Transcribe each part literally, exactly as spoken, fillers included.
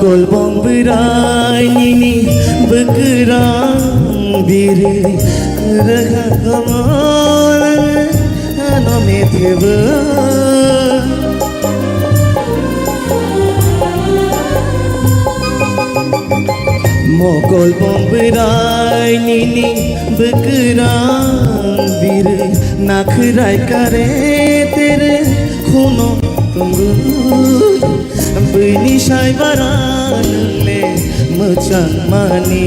Kolbong bwrai nini bwkrang biri rwkha komor ano methebo. Mokol bong bwrai nini bwkrang biri nakhrai kare tere khuno tongwi. Bini sai bara nungle mwchang mani,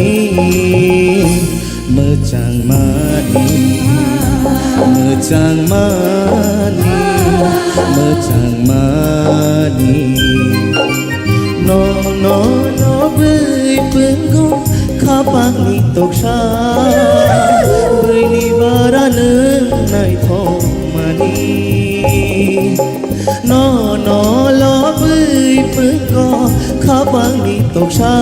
mwchang mani, mwchang mani, mwchang mani. No, no, no, bwi pwngo khapangni toksa, bwini bara nwng naithok mani. No, no, lobwi pwngo khapangni toksa,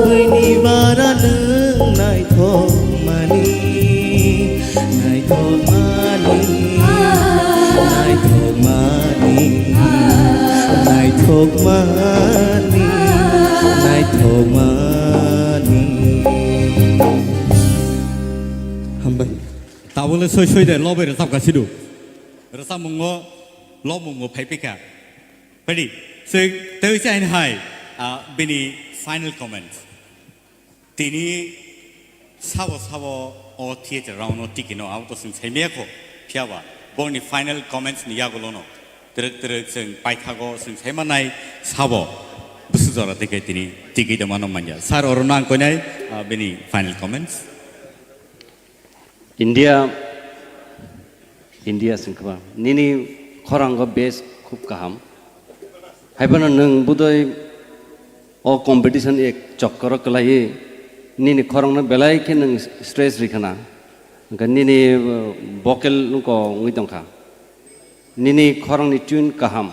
bwini bara nwng naithok mani, naithok mani, naithok mani, naithok mani, naithok mani. Hambai. Tabole soi soi de lobai rwchapka sidu. Rwchapmungo, lobmungo phaiphikha. Phaidi, swi, tei se aini hai, ah, bini final comments. Tini sabo sabo o theater round o tiki no abo to sing sai maya kho, phiya ba, boni final comments ni yagulo no. Twrwk twrwk sing paithago sing sai manai sabo. Busu jora tike tini tiki de mano manya. Sir oro nang koinai, ah, bini final comments. India, India singkha nini khorango base khub kaham. Haiphano nwng budoi o competition ek chokkoro kwlaiwi nini khorangno belai khe nwng stress rikha na. Hwnkhe nini, uh, vocal wngko wngwi tongkha. Nini khorangni tune kaham.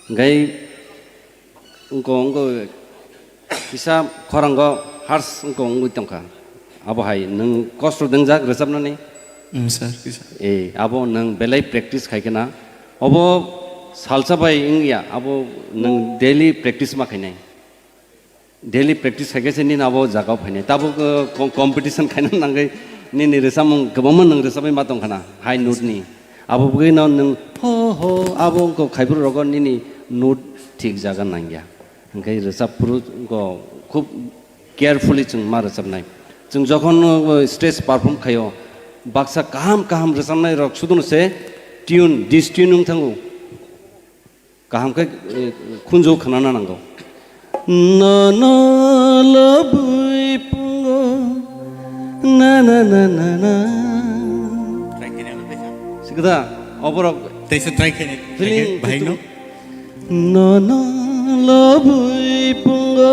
Hwnkhe wngko, wngko kisa khorango hars wngko wngwi tongkha. Abo hai nwng kosto dwngjak rwchapnani? Mm, sir, kisa. Eh, abo nwng belai practice khai khna. Obo salsa bai wngya, abo nwng daily practice ma khainai. Daily practice khai khe se nini abo jagao phainai. Tabuk, uh, com-, competition khaina nangwi nini rwchapmung kwbangma nwng rwchapwi ma tong khna, high note ni. Abo bwgwi no nwng ho ho abo wngkha khaibruk rogo nini note thik jaga nangya. Hwnkhe rwchap phuru wngkha khub carefully chwng ma rwchapnai. Chwng jokhon, uh, stage perform khaio, baksa kaham kaham rwchapnai rok sudono se tune, dis tune wng thango. Kaham khe, eh, khunju khnana nango. Nono lobwi pungo, na, na, na, na, na. Try khe nai, try khe. Sikda, oborok. Tei se try khe nai, try khe, feeling bahai no. Nono lobwi pungo.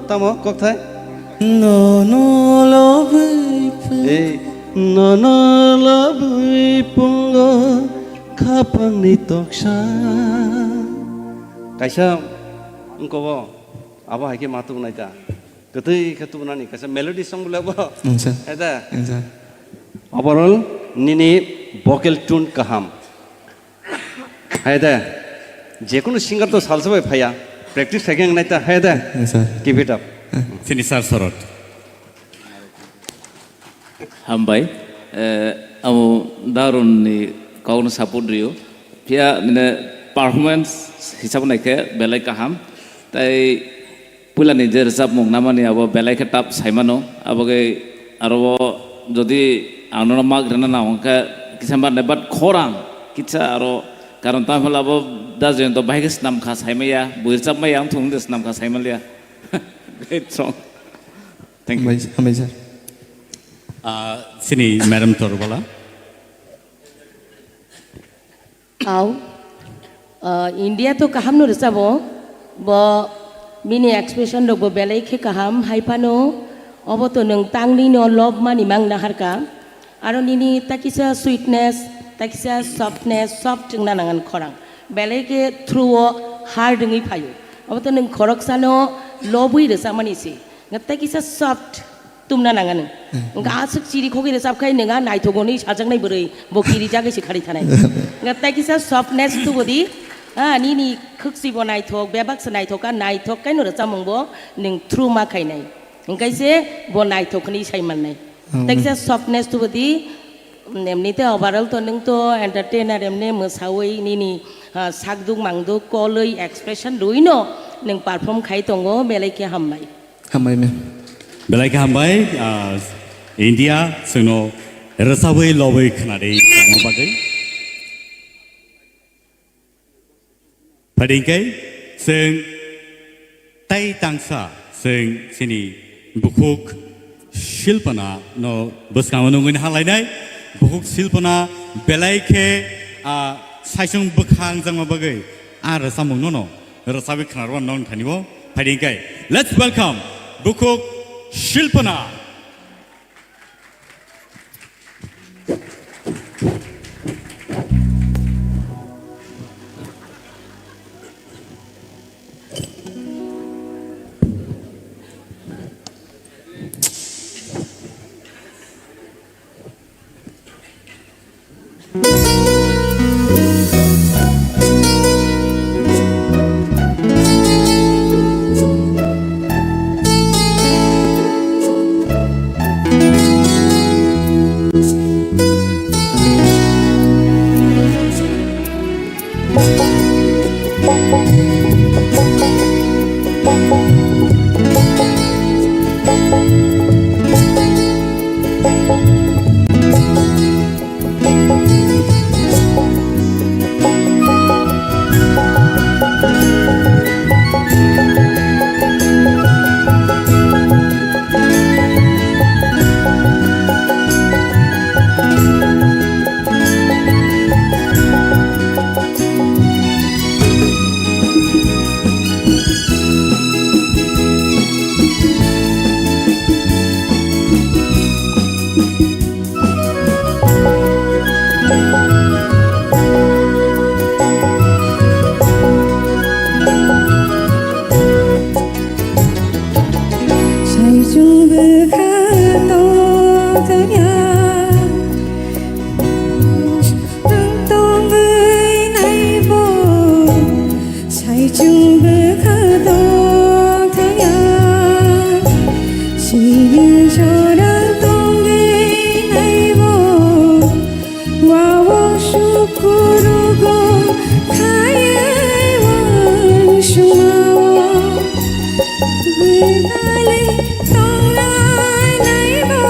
Tamo, kokthai? Nono lobwi pungo. Eh, nono lobwi pungo. Khapangni toksa. Kaisa wngkobo, abo hai khe ma tubunai ta. Kwtwi khe tubunani kaisa melody song bole bo. Wngsa. Eta. Wngsa. Overall, nini vocal tune kaham. Hai de. Jekunu singer to salsa bai phaya. Practice khai khe wngnai ta. Hai de. Wngsa. Keep it up. Chini sir Sorot. Hambai. Eh, amo Darun ni kok no support rio. Phiya nini performance hisab nai khe belai kaham. Tai puila ni je rwchapmung namani abo belai khe tough sai mano. Abo khe aro o jodi ang nono mak rwna nang khe kisa ma nai, but khorang kisa aro karon tamo hwnle abo da Jayanta bahai khe swnam kha sai maya, bui rwchap maya wng thung de swnam kha sai manliya. Great song. Thank you. Hambai, hambai sir. Ah, chini Madam Torbala. Au. Ah, India to kaham no rwchabo. Bo bini expression rok bo belai khe kaham. Hai phano obo to nwng tangni no love mani mang naharka. Aro nini takisa sweetness, takisa softness, soft wngna nangan khorang. Belai khe through o hard wngwi phaio. Obo to nwng khoroksano lobwi rwchapmani se. Nga takisa soft tumna nanganw. Nga aswk chiri khogwi rwchap khai nwng a naithok hwnwi sajaknai bwrwi bo kiri jagwi se khari thanai. Nga takisa softness tubudi Ah, nini khwksibo naithok, bebak se naithok, ah, naithok kaino rwchapmung bo nwng through ma khainai. Hwnkhe se bo naithok hwnwi sai mannai. Hmm. Teksa softness tubu di, emnite overall to nwng to entertainer, emni mwsawi nini, ah, sakduk mangduk, kolwi expression rwino nwng perform khai tongo, belai khe hambai. Hambai, ma'am. Belai khe hambai, ah, India, chwngno rwchabwi lobwi khwnadi tongma bagwi. Phaidi hwnkhe chwng tei tangsa chwng chini bukhuk Shilpana no bwskango nungwi halainai. Bukhuk Shilpana belai khe, ah, saichung bwkha wngjakma bagwi a rwchapmung nono rwchabwi khwnarwano nong thani bo. Phaidi hwnkhe, let's welcome bukhuk Shilpana. Saichung bwkha tongthokya, ang tongwi naibo. Saichung bwkha tongthokya, siring sorang tongwi naibo. Wao sukurugo khaiwi wansukmao, bwtali tongnai naibo.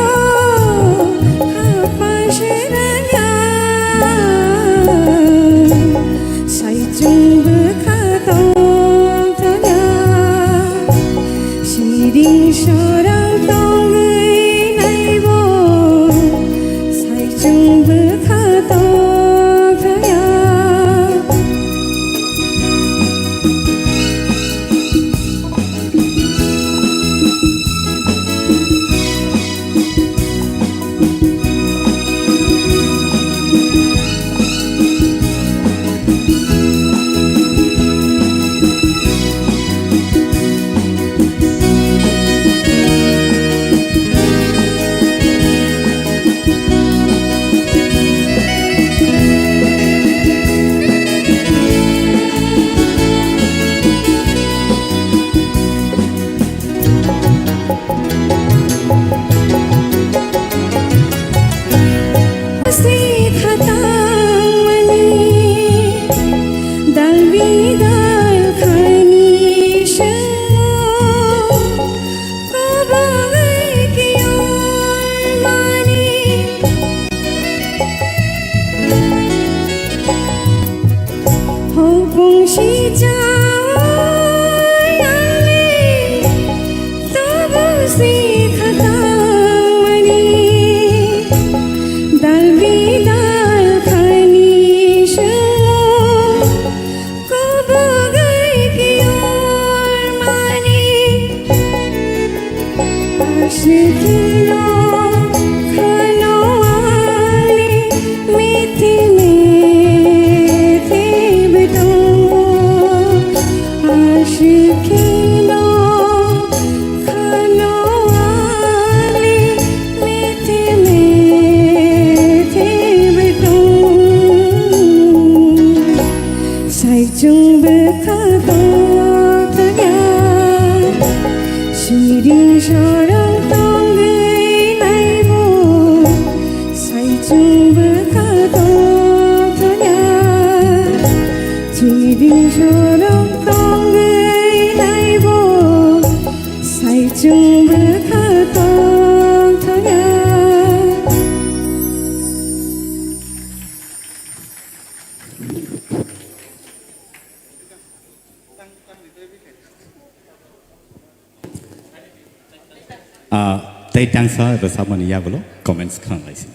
tei tangsa rwchapmani yagulo comments khanang lai sino.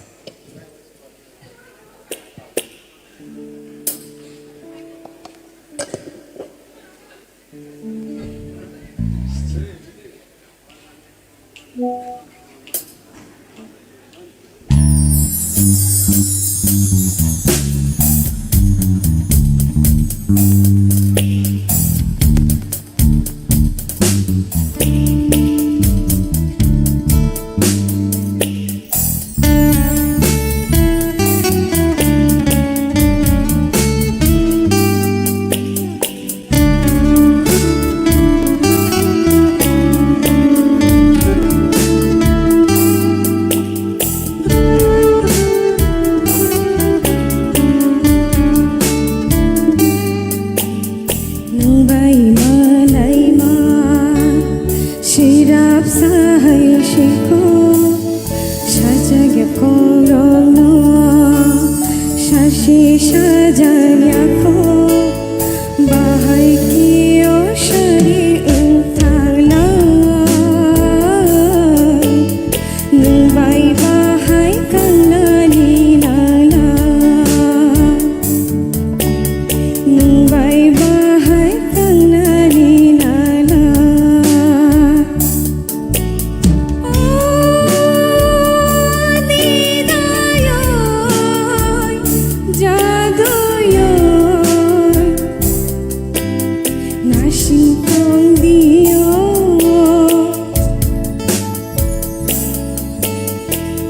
Nwng bai malaima, sirap sahai sikho, sajagya kongrokno, sasi sajagya kho, bahai kio sari wngthangla. Nwng bai bahai kangnani nangla. Nwng bai bahai kangnani nangla. O Nidayoi, Jaduyoi, nasing tongdio.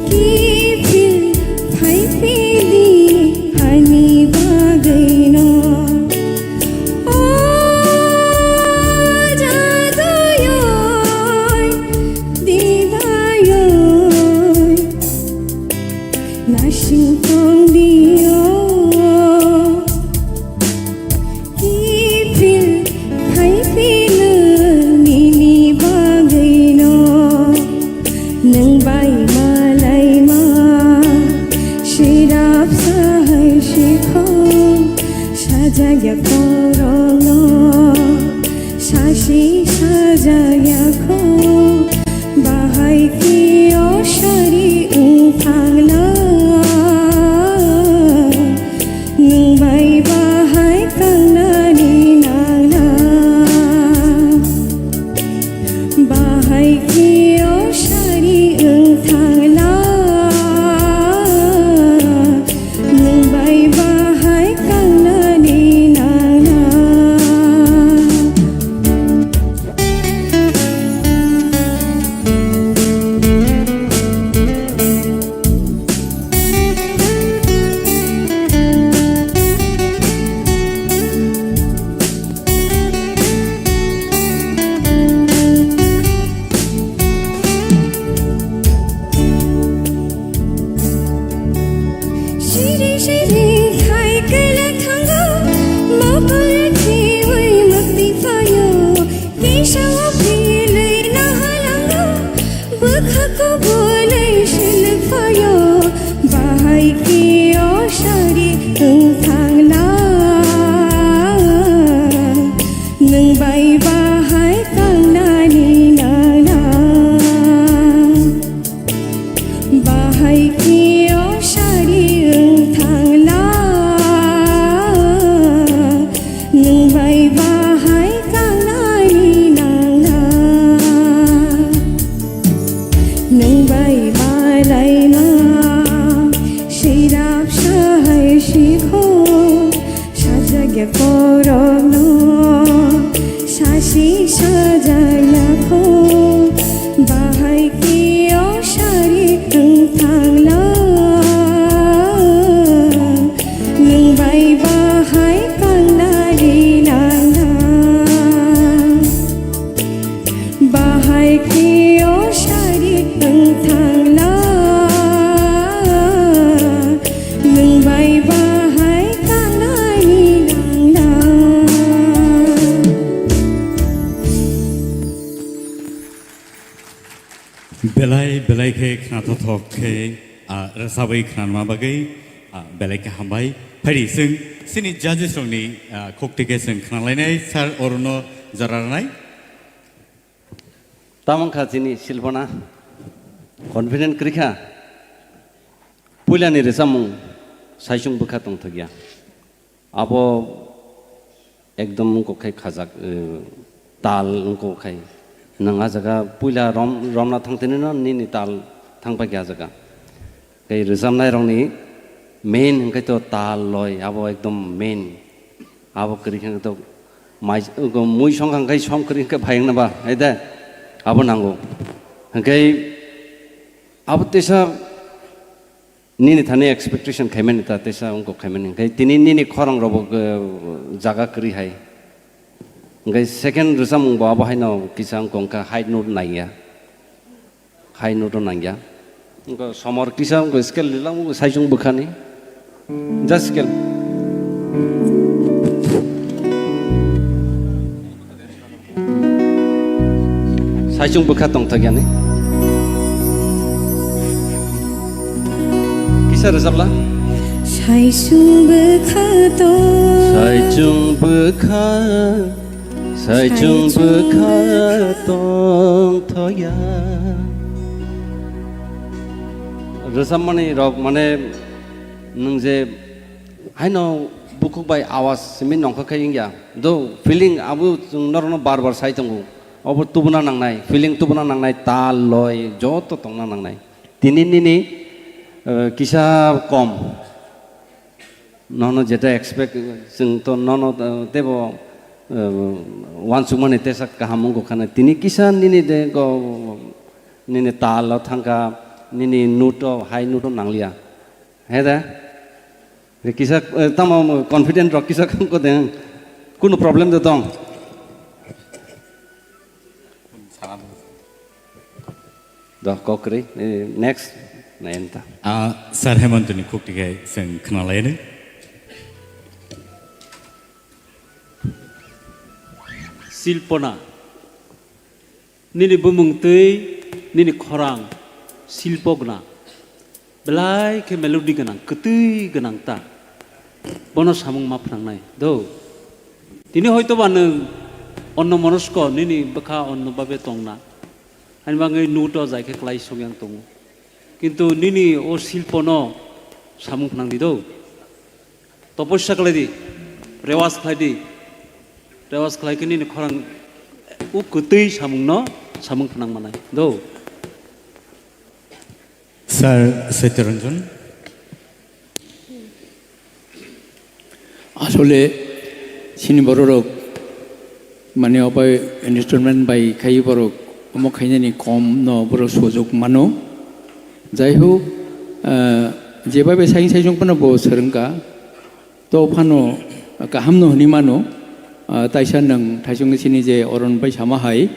Kiphil phaiphili ani bagwino. O Jaduyoi, Didayoi, nasing tongdio. Kiphil phaiphino nini bagwino, nwng bai malaima, sirap sahai sikho, sajagya kongrokno, sasi sajagya kho, bahai kio sari wngthangla. Nwng bai bahai kangnani nangla. Bahai kio sari wngthangla. Nwng bai bahai kangnani nangla. Siri siri khai kela thango, mokol khiwi mukti phayo, kisa o philwi nahalango, bwkha kubolwi silwi phayo, bahai kio sari wngthangla. Nwng bai bahai kangnani nangla. Bahai kio sari wngthangla. Nwng bai bahai kangnani nangla. Nwng bai malaima, sirap sahai sikho, sajagya korokno, sasi sajagya kho, bahai kio sari wngthangla. Nwng bai bahai kangnani nangla. Bahai kio sari wngthangla. Nwng bai bahai kangnani nangla. Belai belai khe khnathothok khe, ah, rwchabwi khnanma bagwi, ah, belai khe hambai. Phaidi chwng chini judges rokni, ah, khukti khe chwng khnalainai, sir, orono jora rwnai. Tamo wngkha chini silphana. Confident kwrwi kha. Puilani rwchapmung saichung bwkha tongthokya. Abo ekdom wngkok khai khajak, eh, tal wngkok khai. Nwng a jaga puila rom-, romna thangtini no nini tal thangpaikha a jaga. Tei rwchapnairokni main hwnkhe to tal loi, abo ekdom main. Abo kwrwi khe to mai, mui song kha hwnkhe som kwrwi hwnkhe phai wngna ba, hai de? Abo nango. Hwnkhe abo teisa nini thani expectation khaimani ta, teisa wngkok khaimani. Hwnkhe tini nini khorang rokbo, eh, jaga kwrwi hai. Hwnkhe second rwchapmung bo abo haino kisa wngkha high note nangya. High note o nangya. Wngkha somor kisa wngkha scale lilang wngkha saichung bwkhani. Just scale. Saichung bwkha tongthok yani. Kisa rwchapla. Saichung bwkha to. Saichung bwkha. Saichung bwkha tongthokya. Rwchapmani rok mane nwng je haino bukhuk bai awas simi nongkha khe wngya. Do feeling abo chwng norokno bar bar sai tongo. Obo tubuna nangnai, feeling tubuna nangnai, tal loi joto tongna nangnai. Tini nini, eh, kisa kom. Nono jeta expect, chwng to nono, eh, tebo, eh, uansukmani tesa kaham wngkha na. Tini kisa nini de go, nini tal o thangkha, nini note o, high note o nanglia. He da? Re kisa, eh, tamo confident rok kisa kam ko de. Kunu problem de tong. Do kokri, eh, next, na enta. Ah, Sir Hemantoni khukti khe chwng khwnalaini. Silpona, nini bumung twi, nini khorang, silpo gwnang. Belai khe melody gwnang, kwtwi gwnang ta. Bono samung ma phnangnai, do. Tini hoito ba nwng onno monosko, nini bwkha onno babe tongna. Ani bagwi note o jai khe klai sok yang tongo. Kintu nini o silpono samung phnang di do. Topossa khlai di, rewas khlai di. Rewas khlai khe nini khorang o kwtwi samungno samung phnang manai do. Sir Saityaranjan. Asole chini bororok mane obai instrument bai khai borok omo khainani kom no borok sojok mano. Jai hok, ah, jebabe saing saijong phano bo swrwngkha. To phano kaham no hwnwi mano, ah, taisa nwng thaisong chini je oron bai sama hai,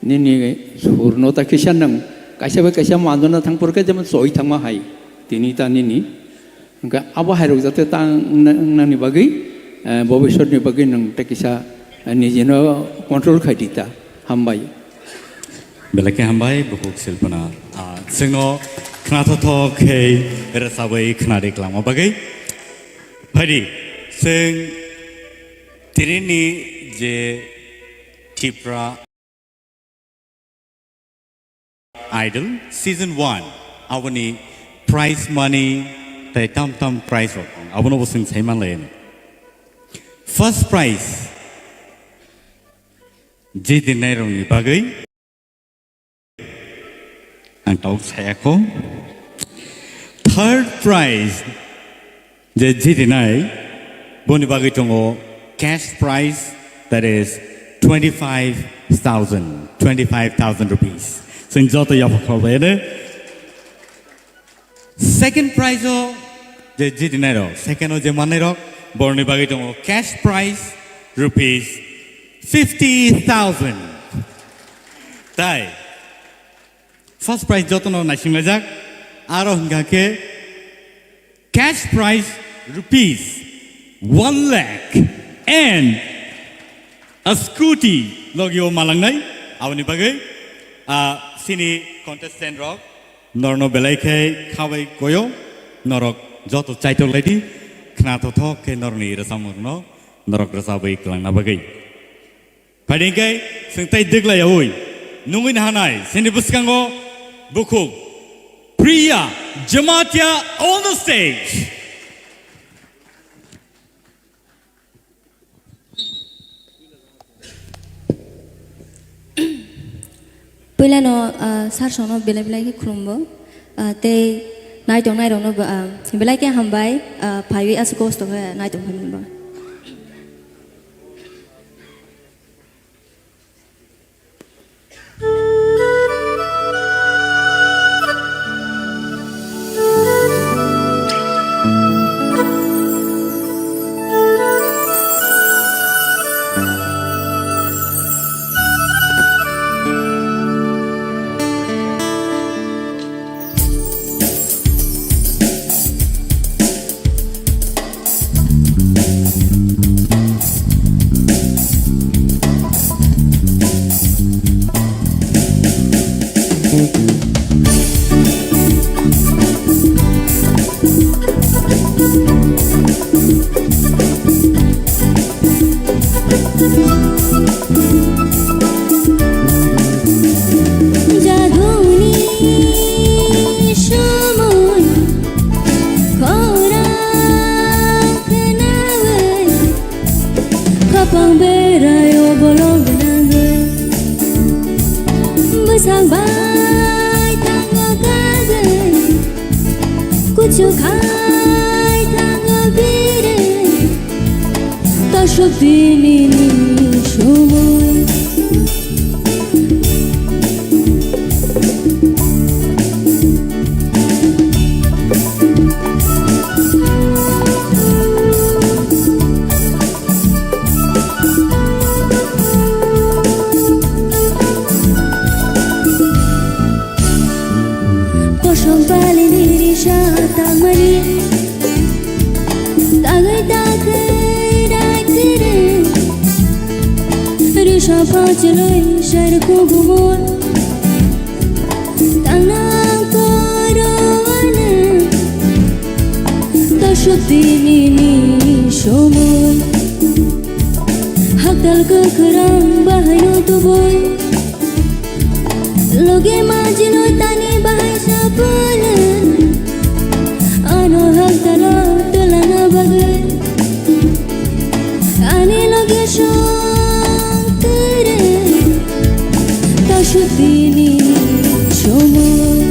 nini sur no ta kisa nwng kaisa bai kaisa manjona thang por khe jemon choi thangma hai, tini ta nini. Hwnkhe abo hai rok jate ta wng-, wng-, wngnani bagwi, eh, bobiswt ni bagwi nwng ta kisa, eh, niji no control khai di ta. Hambai. Belai khe hambai, bukhuk silpona. Ah, chwngno khnathotho khe rwchabwi khna ri kwlangma bagwi. Phaidi, chwng tinini je Tipra Idol Season one, aboni prize money tei tam tam prize rok tong, abono bo chwng sai manlai. First prize, jidinai rokni bagwi ang tok saya kho. Third prize je jidinai, boni bagwi tongo cash prize, that is twenty-five thousand, twenty-five thousand rupees. Chwng joto yapha kholbai ene. Second prize o je jidinai rok, second o je manai rok, borni bagwi tongo cash prize rupees fifty thousand. Tai first prize jotono naisinglaijak, aro hingkha khe cash prize rupees one lakh and a scooty logio malangnai. Aboni bagwi, ah, sini contestant rok norno belai khe khabai koyo, norok joto chaitok laidi, khna thothok khe norni rwchapmungno norok rwchabwi kwlangna bagwi. Phaidi hwnkhe chwng tei dwglai yaui nungwi nahanai sini bwskango bukhuk Priya Jamatia on the stage. Puilano, ah, sir songno belai belai khe khulumgo, ah, tei naitong nairokno bo, ah, belai khe hambai, ah, phaiwi aswk kosto khe naitong phaimani bo. Jagoni somoi khorang khnawi, khapang berai o bolong gwnangwi. Bwsang bai thango kagwi, kuchuk hai thango birwi. Tasuk dinini somoi. Kosong pali ni risa tangmani. Tangwi tangwi rai kiri. Risa pacheloi sar kubumor. Tangnang koro ane. Tasuk dinini somoi. Haktal kwkhwrang bahaino tubui. Loge majino tani bahai sapana. Ano haktalo tulana bagwi. Ani loge song tere. Tasuk dinini somoi.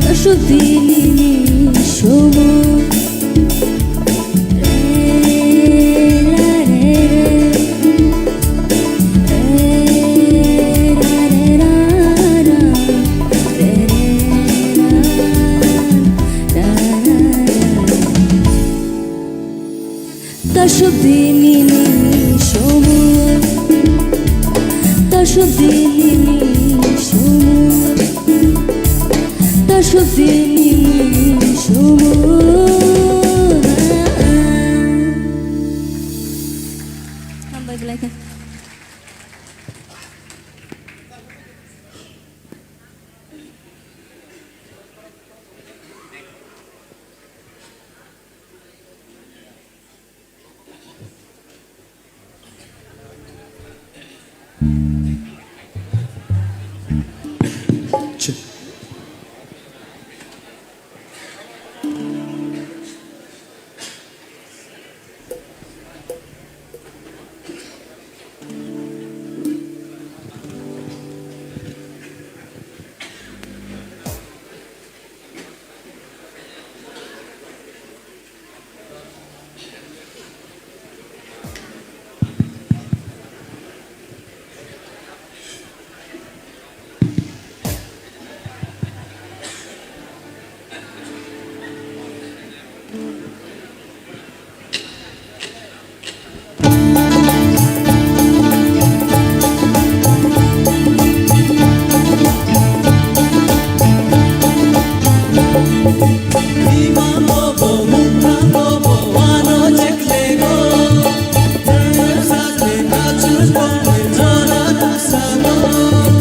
Tasuk dinini somoi. Tasuk dinini somoi. Tasuk dinini somoi. Tasuk dinini somoi. Hambai belai khe.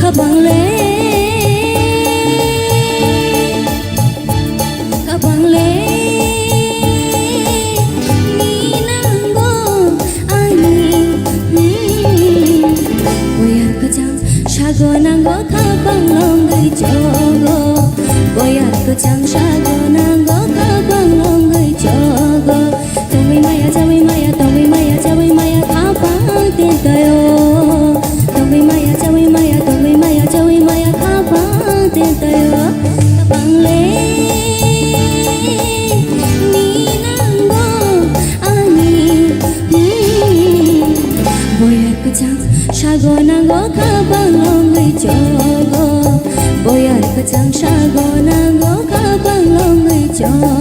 Kabang le, kabang le, ni nango ani, hmm. Oyar kwchang sago nango, kabang longwi chogo. Tangsa gonango khabang longwi chogo.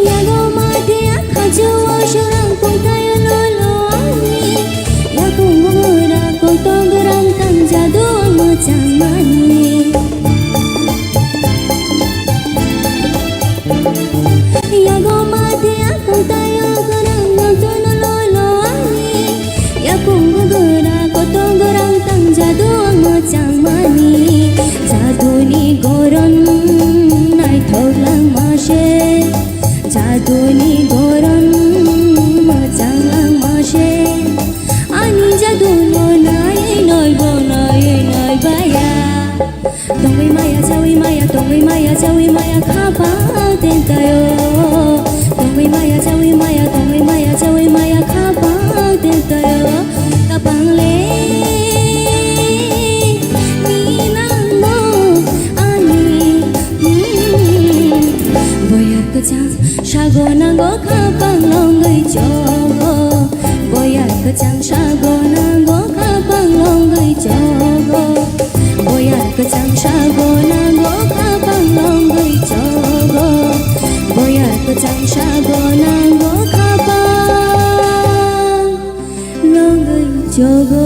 Yago mate akhajo o sorang kongtayo lolo ani. Yakung bongora koto gorang tang jadu ang mochang mani. Yago mate akhatai o gorang no tono lolo ani. Yakung gora koto gorang tang jadu ang mochang mani. Jaduni goron naithok langma se. Jaduni goron mochang langma se. Ani jadu no nai noi bo noi noi baya. Tongwi maya, chawi maya, tongwi maya, chawi maya, khapang tentayo. Tongwi maya, chawi maya, tongwi maya, chawi maya, khapang tentayo. Khapang le, ni nango, ani, hmm. Boyar kwchang, sago nango, khapang longwi chogo. Boyar kwchang, sago nango, khapang longwi chogo. Boyar kwchang sago nango khapang longwi chogo. Boyar kwchang sago nango khapang longwi chogo.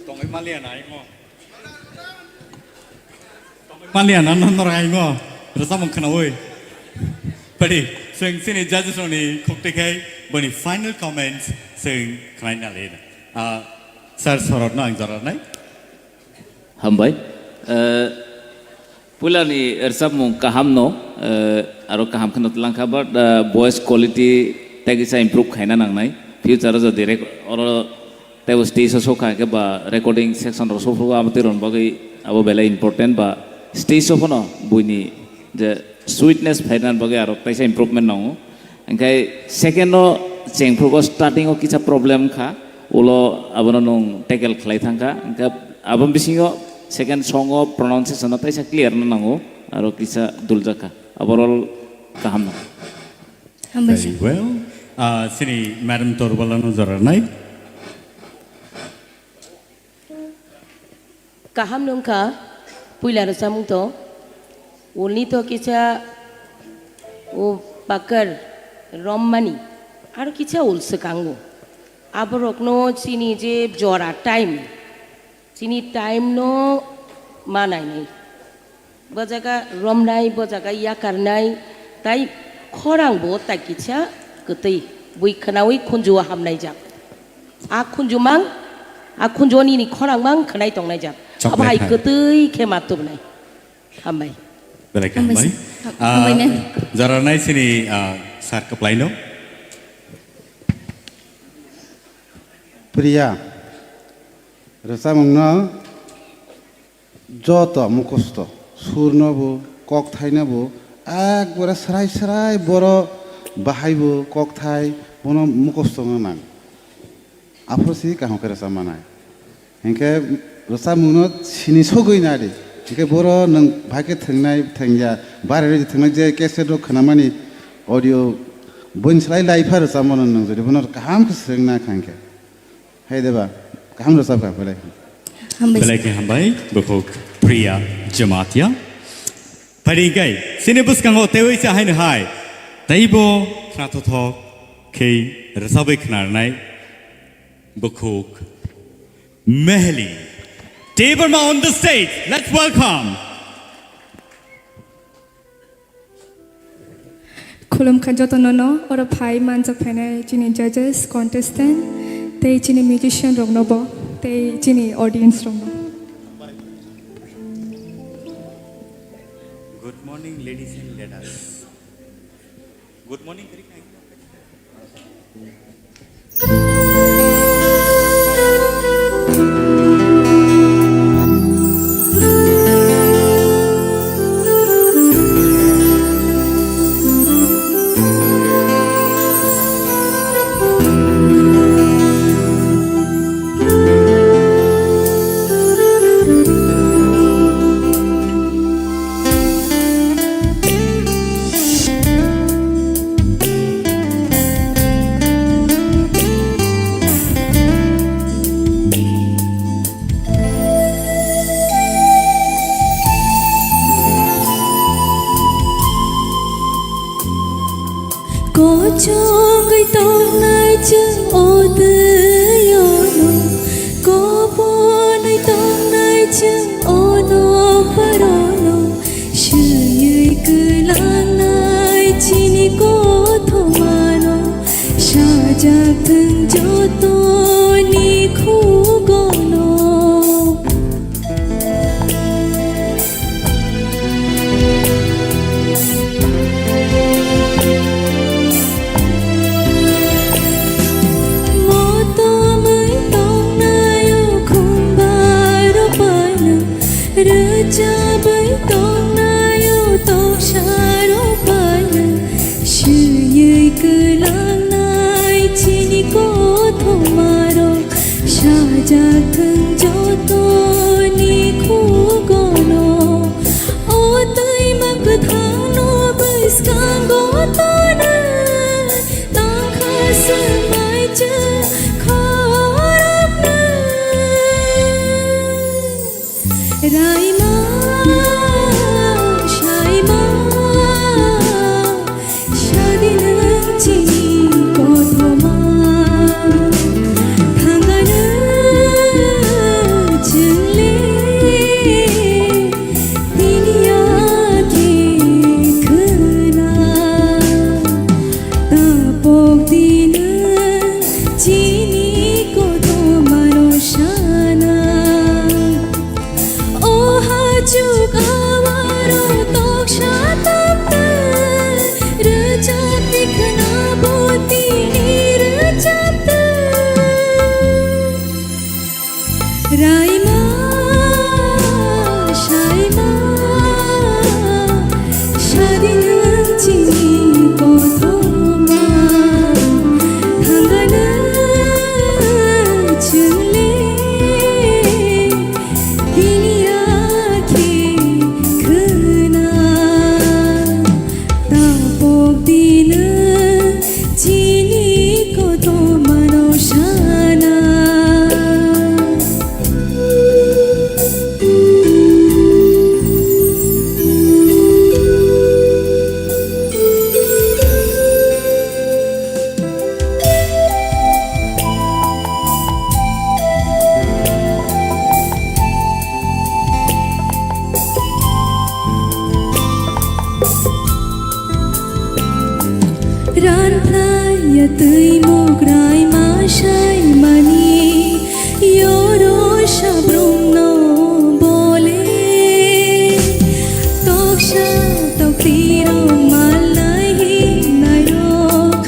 Tongwi maliya nai mo. Maliya na no norai mo. Rwchapmung khnaui. Padi, chwng chini judges rokni khukti khai boni final comments chwng khlaina le. Ah, sir Sorot no ang jora nai. Hambai. Eh, puilani rwchapmung kaham no, eh, aro kaham kheno tlangkha, but, eh, voice quality tei kisa improve khaina nangnai. Future o jodi rek-, oro Tei bo stage o sokha hwnkhe ba recording section rok sokphuru abo twi rwna bagwi abo belai important ba stage o phano buini je sweetness phaina bagwi aro teisa improvement nango. Hwnkhe second o chengphrugo starting o kisa problem kha, ulo abono nwng tackle khlai thangkha. Hwnkhe abo bisingo second song o pronunciation o teisa clear no nango, aro kisa duljakha. Overall kaham nango. Hambai sir. Very well. Ah, chini Madam Torbala no jora nai. Kaham nungkha, puila rwchapmung to. Ulni to kisa o pakar rommani, aro kisa ul swkango. Aborokno chini je jora time, chini time no manainai. Bo jaga romnai, bo jaga yakarnai, tai khorang bo tai kisa kwtwi bui khwnaui khunju o hamnai jak. A khunju mang, a khunju o nini khorang mang khwnai tongnai jak. Abo hai kwtwi khe ma tubnai. Hambai. Belai khe hambai. Hambai sir. Ah, hambai nai. Jora nai chini, ah, sir kwplai no. Priya, rwchapmung no joto mukhosto, sur no bo, kokthai no bo, ekbare srai srai boro bahai bo, kokthai bono mukhosto wngna nang. Aphuru si kaham khe rwchap manai. Hinkhe rwchapmung no sini sogwi nadi. Hinkhe boro nwng bahai khe thwngnai, thwngya, bare rwi thwngnai je cassette rok khwnamani audio boin slai lai pha rwchapmano nwng jodi bono kaham khe swrwngna kha hinkhe. Hai deba, kaham rwchapkha belai. Hambai. Belai khe hambai, bukhuk Priya Jamatia. Phai ringkai, chini bwskango teiwi se haino hai. Teibo khnathothok khe rwchapwi khnarnai bukhuk Mehli Debbarma on the stage. Let's welcome. Khulumkha jotono no, oro phai manjak phainai chini judges, contestant, tei chini musician rokno bo, tei chini audience rokno. Good morning, ladies and leaders. Good morning, kari khai. Chwng jotoni khugono. Motomwi tongnaio khumbarok bai no, rwchabwi tongnaio toksarok bai no, swiwi kwlangnai chini kothomarok. Sajak thung jotoni khugono, o twima kwthangno bwskango tonwi, tangkha swmai chwng khoroknwi. Raima, saima, sadi nwng chini kothoma. Thangano chwngle tini yakhe khwna. Tapok di nwng chini kothomano sana. O hachuk awaro toksa taptwi, rwchapdi khwna bo tini rwchaptwi. Raima, saima, sadi nwng chini kothoma, thangano chwngle tini yakhe khwna. Tapok di nwng chini kothomano sana. Ranphlaiya twi mukrai ma saimani, yoro sabrumno bole. Toksa toktirok malnai hinnairok,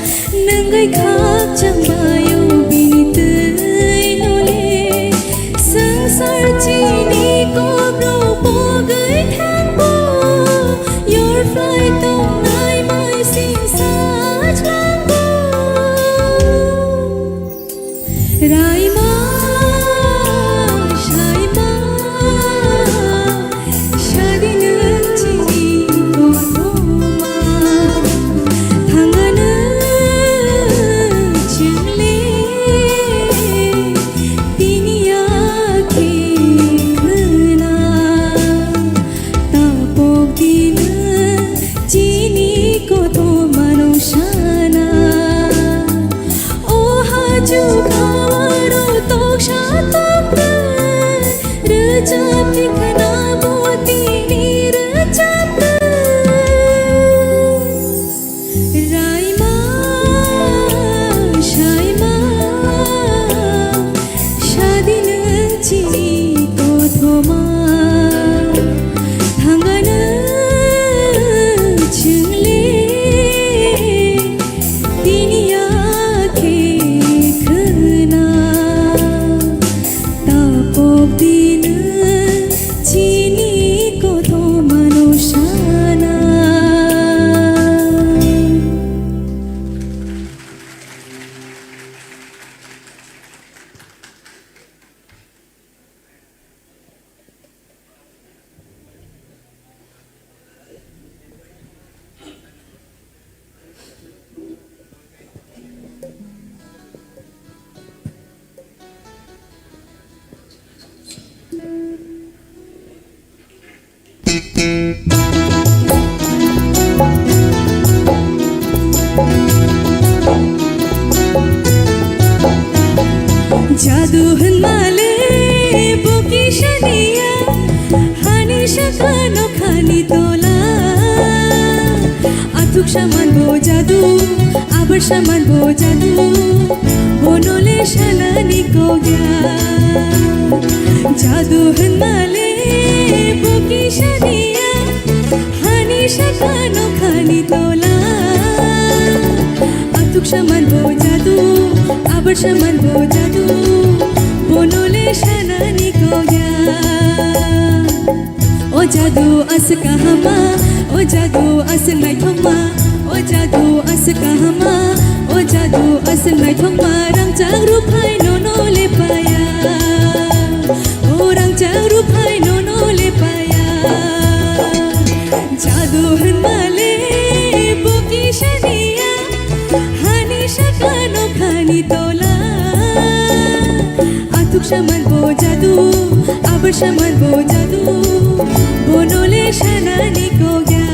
nwng bai khakchang baio bini twi nole. Swngchar chini kokrok pogwi thangbo, yorphlai tongnai mai sing sajlango. Raima, saima, sadi nwng chini kothoma, thangano chwngle tini yakhe khwna. Tapok di nwng chini kothomano sana. O hachuk awaro toksa taptwi, rwchapdi khwna bo tini rwchaptwi. Raima, saima, sadi nwng chini kothoma, thangano chwngle tini yakhe khwna. Tapok di nwng chini kothomano sana. Jadu hwnmale bo kisa niya, hani sakano khani tola. Athuk saman bo jadu, a Bwrsaman bo jadu, bono le sanani kok ya. Jadu hwnma le bo kisa niya, hani saka nokhani tola. Athuk saman bo jadu, abar saman bo jadu, bono le sanani kok ya. O jadu aswk kahama, o jadu aswk naithokma, o jadu aswk kahama, o jadu aswk naithokma, rangchak ruphai nono lepaya, o rangchak ruphai nono lepaya. Jadu hwnma le bo kisa niya, hani saka nokhani tola. Athuk saman bo jadu, abar saman bo jadu, bono le sanani kok ya.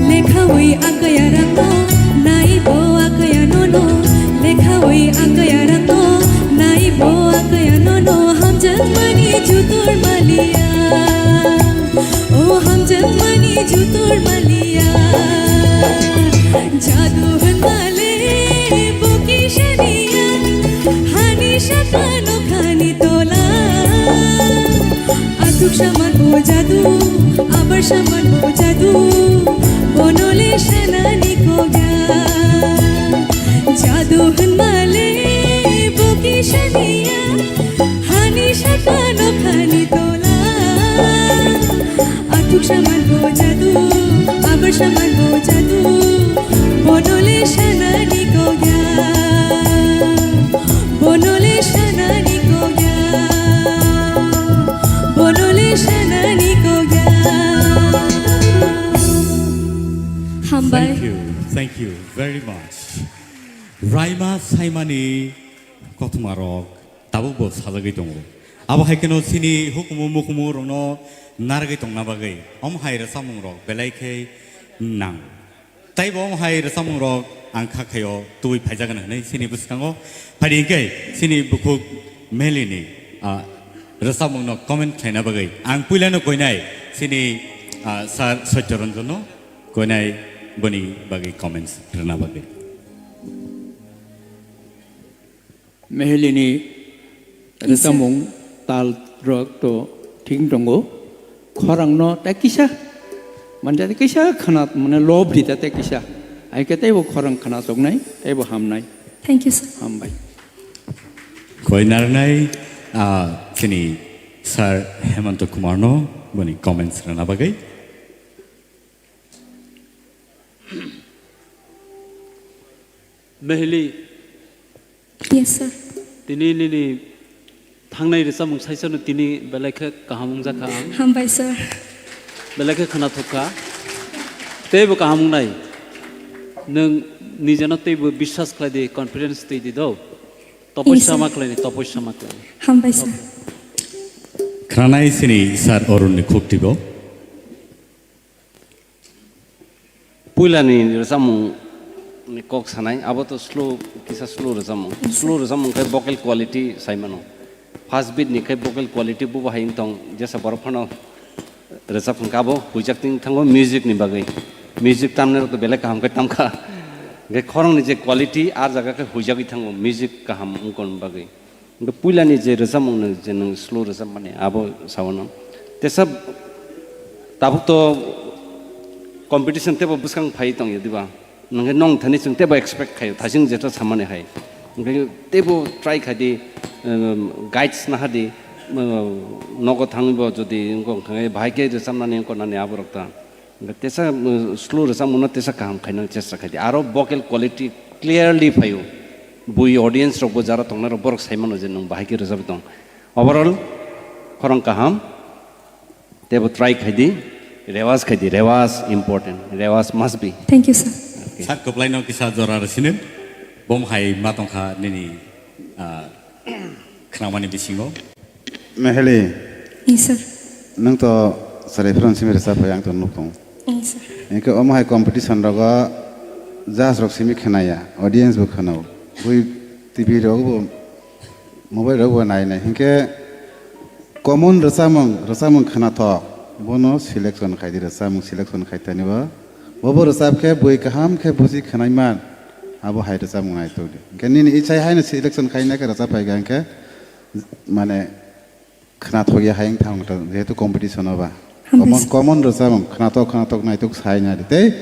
Lekhawi akaya rangno, naibo akaya nono. Lekhawi akaya rangno, naibo akaya nono. Hamjakmani jutur maliya, o hamjakmani jutur maliya. Jadu hwnma le bo kisa niya, hani saka nokhani tola. Athuk saman bo jadu, abar saman bo jadu, bono le sanani kok ya. Jadu hwnma le bo kisa niya, hani saka nokhani tola. Athuk saman bo jadu, abar saman bo jadu, bono le sanani kok ya. Bono le sanani kok ya. Bono le sanani kok ya. Hambai. Thank you. Thank you very much. Raima Saimani kothoma rok tabuk bo sajagwi tongo. Abo hai kheno chini hukumu mukumu rokno narwgwi tongna bagwi omo hai rwchapmung rok belai khe nang. Tei bo omo hai rwchapmung rok ang kha khaio tubui phaijagan hwnwi chini bwskango. Phaidi hwnkhe chini bukhuk Melini, ah, rwchapmung no comment khlaina bagwi ang puilano koinai chini, ah, sir Satya Ranjan no koinai boni bagwi comments rwna bagwi. Mehelini Yes, sir. Rwchapmung tal rok to thik tongo. Khorangno tei kisa, mane tei kisa khana, mane lob rita tei kisa. Ai khe teibo khorang khana choknai, teibo hamnai. Thank you, sir. Hambai. Koi narnai, ah, chini Sir Hemanta Kumar no boni comments rwna bagwi. Mehli. Yes, sir. Tini nini thangnai rwchapmung saisano tini belai khe kaham wngjakha ang. Hambai, sir. Belai khe khwnathok kha. Teibo kaham wngnai. Nwng nijeno teibo biswas khlai di, confidence twi di do. Yes, sir. Topoisa ma khlai di, topoisa ma khlai di. Hambai, sir. Khranai sini sir Arun ni khuk tibo. Puilani rwchapmung ni kok sanai, abo to slow, kisa slow rwchapmung. Yes, sir. Slow rwchapmung khe vocal quality sai mano. First beat ni khe vocal quality bubo hai wng tong, jesa borok phano rwchap hwnkha abo huijak ting thango music ni bagwi. Music tamnai rok to belai kaham khe tamkha. Hwnkhe khorang ni je quality, ah jaga khe huijagwi thango music kaham wngkon bagwi. Hwnkhe puilani je rwchapmung no je nwng slow rwchapmani abo sao no. Tesa tabuk to competition teibo bwskang phai tongya diba? Hwnkhe nong thani chwng teibo expect khaio, thasing jeto samani hai. Hwnkhe teibo try khai di, um, guides naha di, um, nogo thangwi bo jodi wngkha hwnkhe bahai khe rwchapnani wngkha nani aborok ta. Tesa, uh, slow rwchapmungno tesa kaham khaina chesta khai di. Aro vocal quality clearly phaio. Bui audience rokbo jara tongnai rok borok sai mano je nwng bahai khe rwchapwi tong. Overall, khorang kaham. Teibo try khai di. Rewas khai di. Rewas important. Rewas must be. Thank you, sir. Okay. Sir, kwplai no kisa jora rwsini. Bom hai ma tongkha nini, ah, khnamani bisingo. Meheli. Yes, sir. Nwng to Chwrai phano simi rwchap phai ang to nuk tongo. Ang sir. Hinkhe omo hai competition rogo judge rok simi khwnaya, audience bo khwnao. Bui T V rogo bo, mobile rogo bo nai nai. Hinkhe common rwchapmung, rwchapmung khwnathok, bono selection khai di, rwchapmung selection khai tani bo. Bobo rwchap khe bui kaham khe buji khwnai man, abo hai rwchapmung nai tok di. Hinkhe nini ichai haino selection khai nai khe rwchap phai kha hinkhe, mane, khwnathok ya hai wng thang ta, jehetu competition o ba. Hambai common, sir. Common rwchapmung, khwnathok, khwnathok naitok sai nai di. Tei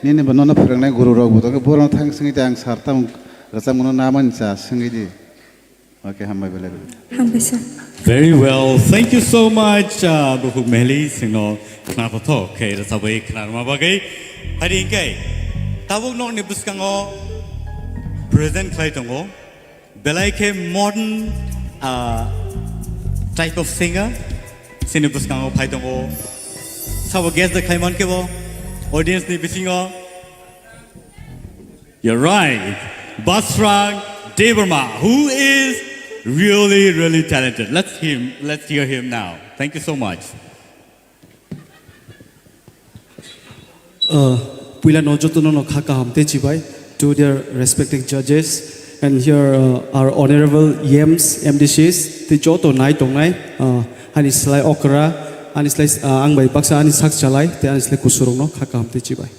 nini bo nono phwrwngnai guru rok bo tongkhe, borok thang swngwi di, ang sir tamo rwchapmung no na mani cha swngwi di. Okay, hambai belai belai. Hambai sir. Very well. Thank you so much, uh, Bukhuk Mehli, singno khwnathok khe rwchapwi khwnarma bagwi. Hari hinkhe tabuk nokni bwskango present khlai tongo. Belai khe modern, ah, type of singer, sini bwskango phai tongo. Sabo guest de khlai man khe bo, audience ni bisingo. You're right. Basrang Debbarma, who is really, really talented. Let's him, let's hear him now. Thank you so much. Uh, puila no joto no no kha kaham tei chibai to their respected judges, and here, uh, our honorable E Ms, M D Cs, tei joto nai tongnai, uh, ani slai okra, ani slai, uh, ang bai baksa ani sak chalai, tei ani slai kusurok no kha kaham tei chibai.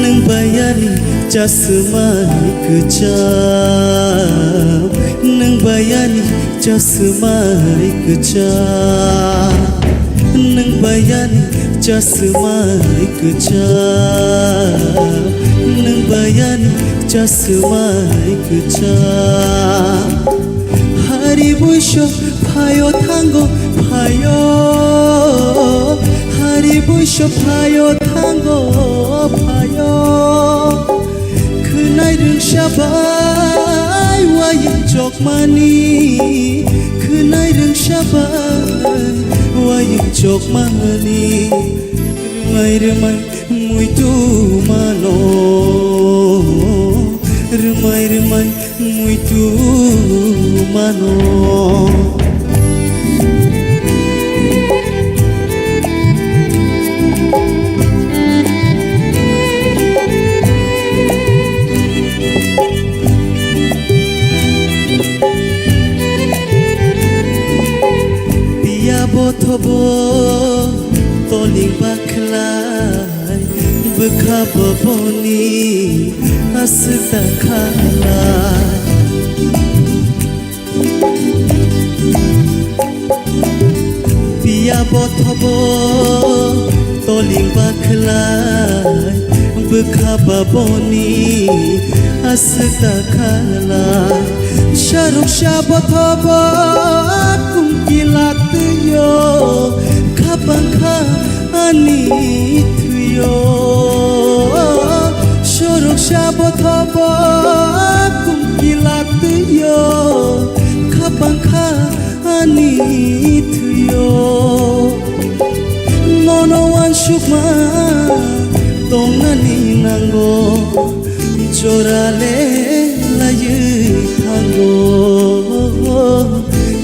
Nwng bai ani chasmai kwcham, nwng bai ani chasmai kwcham, nwng bai ani chasmai kwcham, nwng bai ani chasmai kwcham. Hari buiso phaio thango phaio, hari buiso phaio thango phaio. Khwnai rwngsa bai wayung chokmani, khwnai rwngsa bai wayung chokmani. Rwmai rwmai muitu mano, rwmai rwmai muitu mano. Piya bothobo toling bakhlai. Bwkha boboni aswk ta khala. Piya bothobo toling bakhlai. Bwkha boboni aswk ta khala. Saruk sa bothobo kumkila twiyo. Khapang kha ani thwiyo, sorok sa bothobo kumkila twiyo, khapang kha ani thwiyo. Nono uansukma tongnani nango, jorale laiwi thango,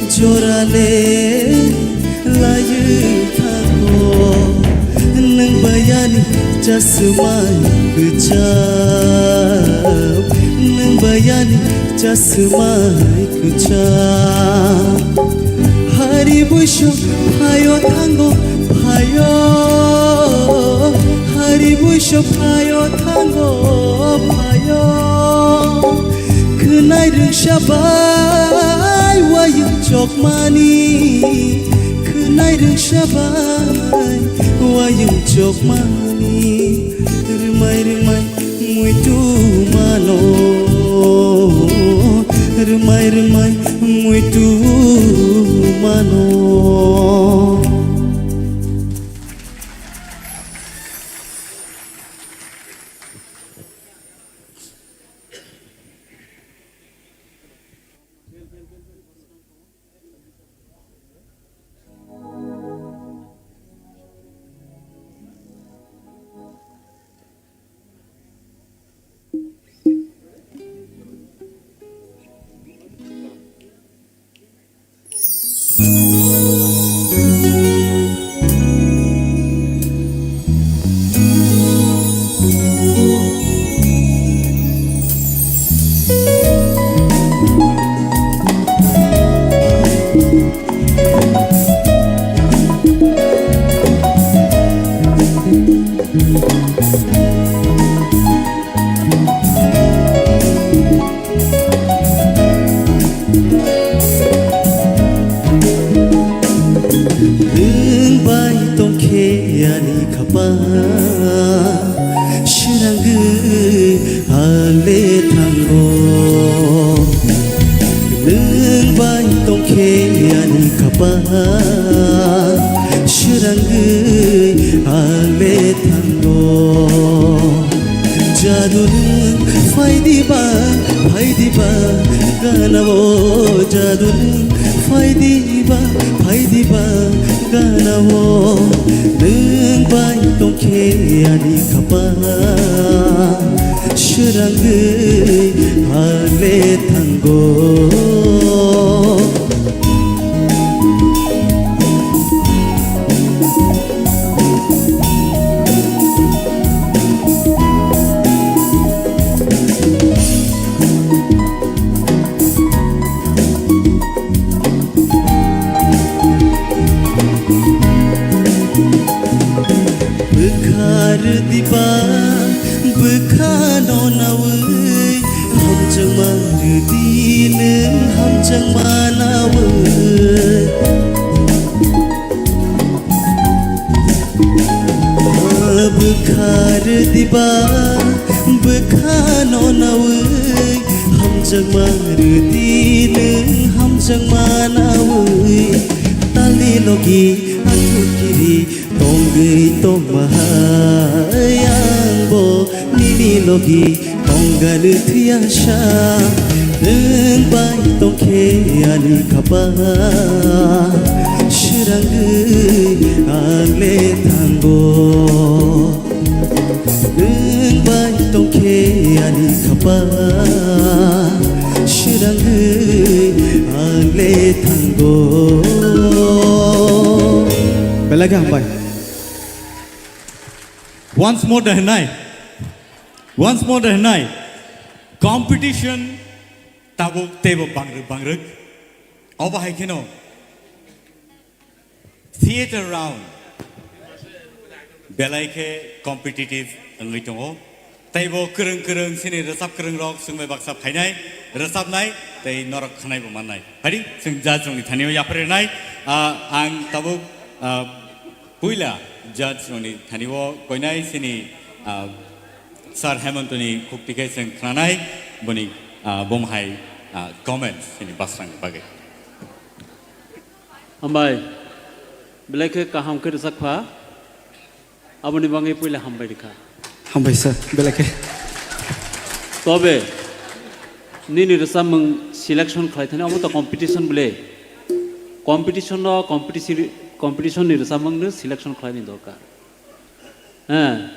jorale laiwi thango. Nwng bai ani chasmai kwcham, nwng bai ani chasmai kwcham. Hari buiso phaio thango phaio, hari buiso phaio thango phaio. Khwnai rwngsa bai wayung chokmani, khwnai rwngsa bai wayung chokmani. Rwmai rwmai muitu mano, rwmai rwmai muitu mano. Swrangwi ale thango, nwng bai tongkhe ani khapang. Swrangwi ale thango, jadu nwng phaidiba, phaidiba ganao, jadu nwng phaidiba, phaidiba ganao, nwng bai tongkhe ani khapang. Swrangwi ale thango. Bwkha rwdiba, bwkha no nawi, hamjakma rwdi nwng hamjakma nawi. Bwkha rwdiba, bwkha no nawi, hamjakma rwdi nwng hamjakma nawi. Talni logi athu kiri tongwi tongma hai angbo nini logi tongani thwiya sa, nwng bai tongkhe ani khapang. Swrangwi ang le thango, nwng bai tongkhe ani khapang. Swrangwi ang le thango. Belai khe hambai. Once more da hwnai. Once more da hwnai. Competition tabuk teibo bangrwk bangrwk. Obo hai kheno theater round belai khe competitive wngwi tongo. Teibo kwrwng kwrwng chini rwchap kwrwng rok chwngbai baksa phainai, rwchapnai tei norok khwnaibo mannai. Phadi chwng judge rokni thani o yapharwi rwnai. Ah, ang tabuk, ah, puila judge rokni thani o koinai chini, ah, Sir Hemantoni khukti khe chwng khwnanai boni, ah, bumhai, ah, comments chini Basrangni bagwi. Hambai, belai khe kaham khe rwchak pha. Aboni bagwi puila hambai rikha. Hambai sir, belai khe. Tobe, nini rwchapmung selection khlai thani, omo to competition bwle. Competition no, competition, competition ni rwchapmung no selection khlai ni dorkar. Eh,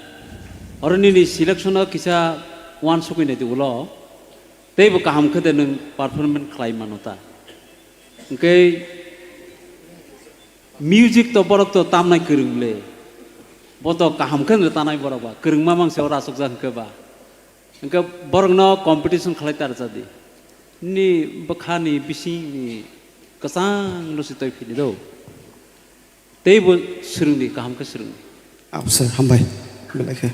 oro nini selection no kisa uansukwi nai di ulo, teibo kaham khe de nwng performance khlai mano ta. Hwnkhe music to borok to tamnai kwrwng le. Bo to kaham khe no tanai borok ba. Kwrwngma mang se oro aswkjak hwnkhe ba. Hwnkhe borokno competition khlai ta rwchadi. Nini bwkhani bisingni kwchangno se twi phini do. Teibo swrwngdi, kaham khe swrwngdi. Aw sir, hambai. Belai khe.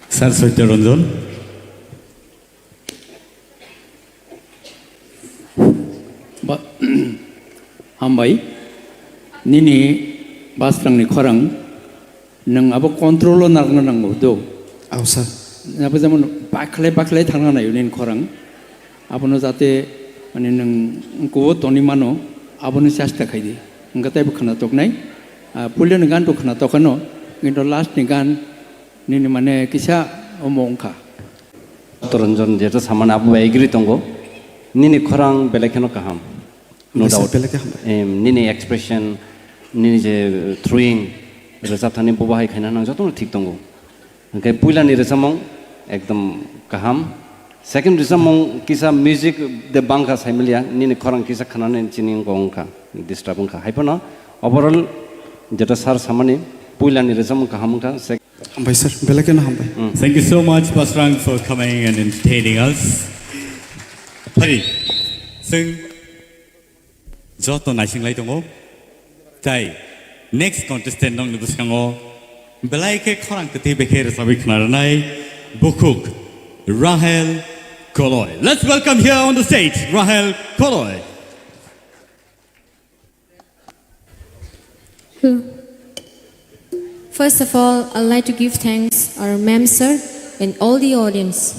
Sir Satya Ranjan. Ba-, hambai, nini Basrangni khorang, nwng abo control o narwkna nango do. Aw sir. Abo jemon bakhlai bakhlai thangna naio nini khorang. Abono jate, mane, nwng kubo toni mano, abono chesta khaidi. Hwnkhe teibo khwnatok nai. Ah, puilani gan to khwnatok ano, kintu last ni gan nini, mane, kisa omo wngkha. Toronjon jeto samani abo bai agree tongo. Nini khorang belai kheno kaham. No doubt. Belai khe hambai. Em, nini expression, nini je throwing, rwchap thani bobo hai khaina nang jotono thik tongo. Hwnkhe puilani rwchapmung ekdom kaham. Second rwchapmung kisa music de bangkha saimiliya, nini khorang kisa khnanani chini wngkha, wngkha, disturb wngkha. Haiphano overall jeto sir samani puilani rwchapmung kaham wngkha. Sec- Hambai sir, belai kheno hambai. Mm. Thank you so much, Basrang, for coming and entertaining us. Phari, chwng joto naising lai tongo. Tai next contestant nokni bwskango belai khe khorang kwtwi bai khe rwchapwi khna rwnai bukhuk Rahel Koloi. Let's welcome here on the stage Rahel Koloi. Hello. First of all, I'd like to give thanks our ma'am sir and all the audience.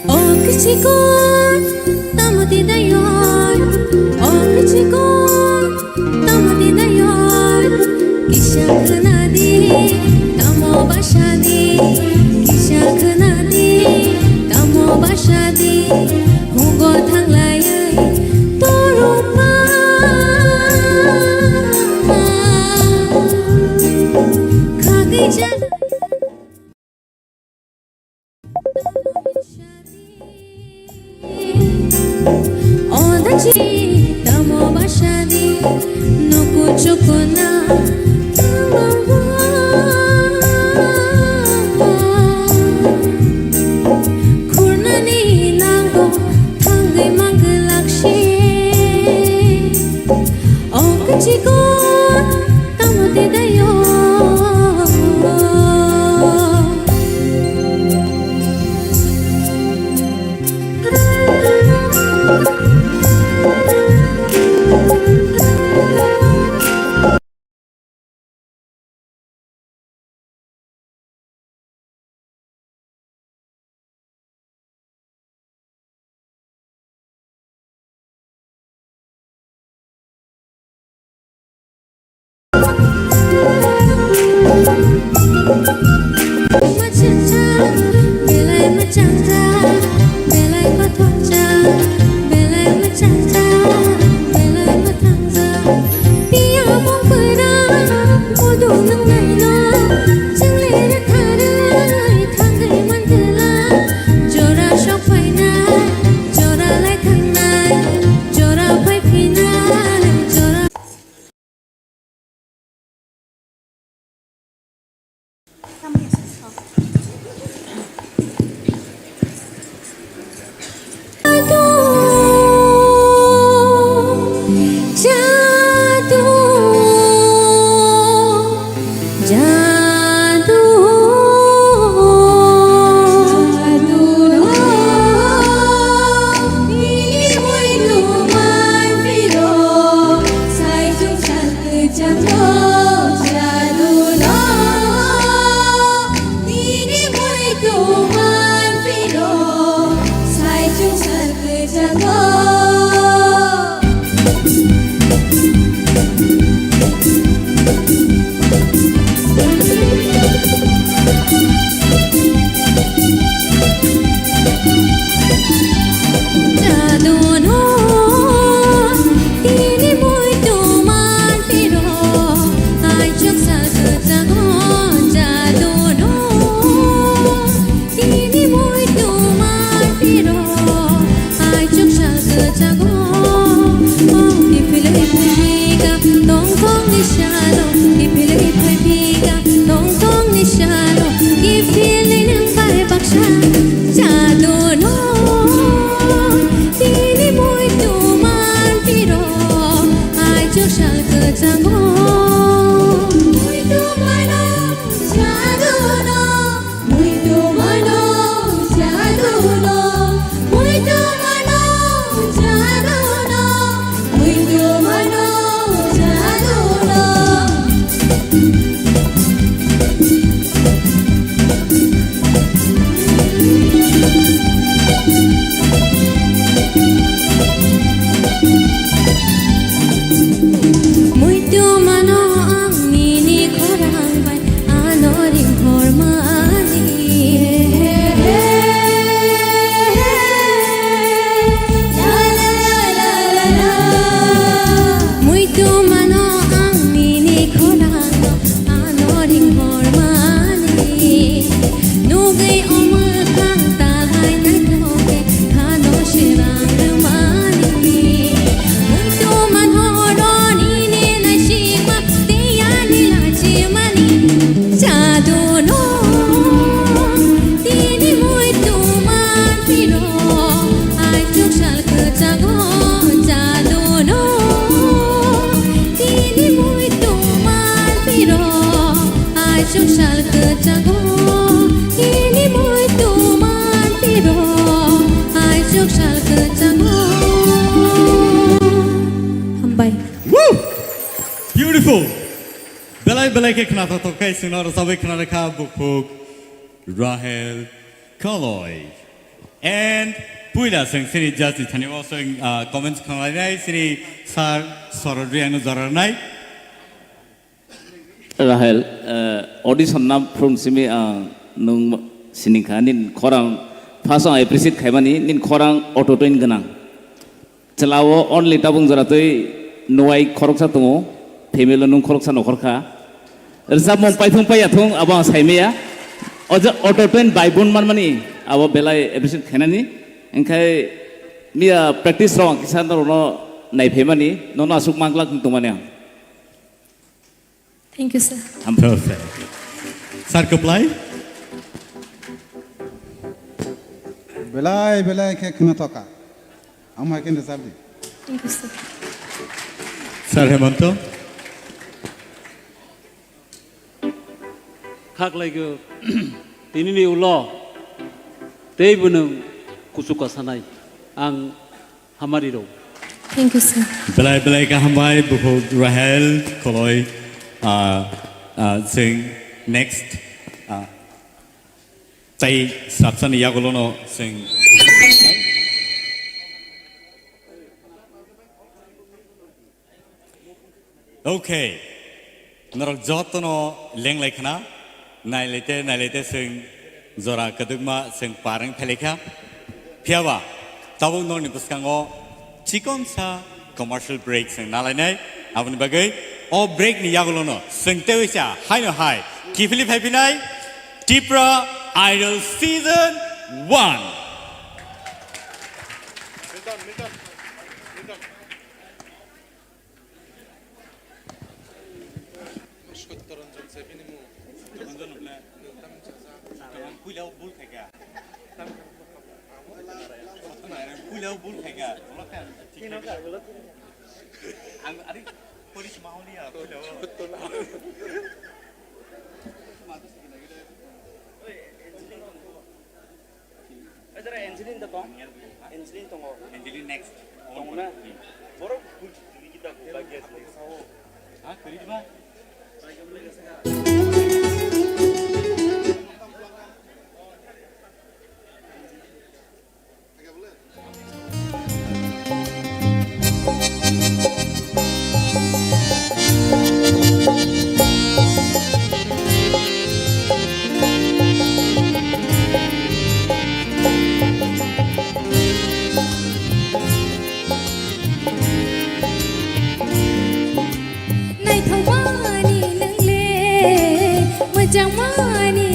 O kichikon, tamo twi dayoi? O kichikon, tamo twi dayoi? Kisa khwnadi, tamo basadi, kisa khwnadi, tamo basadi, hugo thanglaiwi toruma. Khagwi jala. Odachi tamo basadi nuku chukuna. Khurnani nango thangwi mangwlak se. O kichikon, tamo twi dayoi? Tini muitu manpiro, aichuk sal kwchago. Kiphilwi phaipika tongthokni salo, kiphilwi phaipika tongthokni salo, kiphilwi nwng bai baksa jaduno. Tini muitu manpiro, aichuk sal kwchago. Muitu mano jaduno. Muitu mano jaduno, muitu mano jaduno, muitu mano jaduno. Aisuk sal kwchango, ini muitu mantiro, aisuk sal kwchango. Hambai. Woo! Beautiful! Belai belai khe khnathok thok khe chwngno rwchabwi khna rwkha bukhuk Rahel Kaloi. And puila chwng chini judge ni thani o chwng, ah, comments khwlainai chini sir Sorod Reang no jora rwnai. Rahel, eh, audition na phurung simi ang nung sining kha, nin khorang first ang appreciate khaimani, nin khorang auto tune gwnang. Chwla o only tabung jora twi nuwai khoroksa tongo, family o nung khoroksa nokhor kha. Rwchapmung paithung paiya thung abo ang saimaya. O je auto tune bai bun manmani abo belai appreciate khainani. Engkhai miya practice rok ang kisa norokno naiphaimani, nono aswk manglak tongmani ang. Thank you, sir. I'm perfect. Sir, comply? Belai, belai khe khwna thoka. Ang hai khe rwchap di. Thank you, sir. Sir Hemanto? Khaklaigo, tinini ulo tei bwnwng kuchuk kasanai. Ang hamari rw. Thank you, sir. Belai belai khe hambai bukhuk Rahel Koloi, ah, ah, chwng next, ah, tai swrapsani yagulono chwng. Okay. Norok jotono lenglai khna, nailaite, nailaite chwng jora kwdwkma chwng par wng phelaikha. Phiyaba, tabuk norokni bwskango chikonsa commercial break chwng nalainai. Aboni bagwi o break ni yagulono chwng tei waisa haino hai kiphilwi phaiphinai Tipra Idol Season one. Sottoranjan se bini mung. Sottoranjan bole. Tamni chaja. Tamni puila o bul khaika. Puila o bul khaika. Ang ari polis mahoni ya puila o. Oi, Angelin da tong? Angelin tongo. Angelin next. Tongo na? Borok kita ko lagi asli. Ha, kiri ba? Naithokmani nwngle, mwchangmani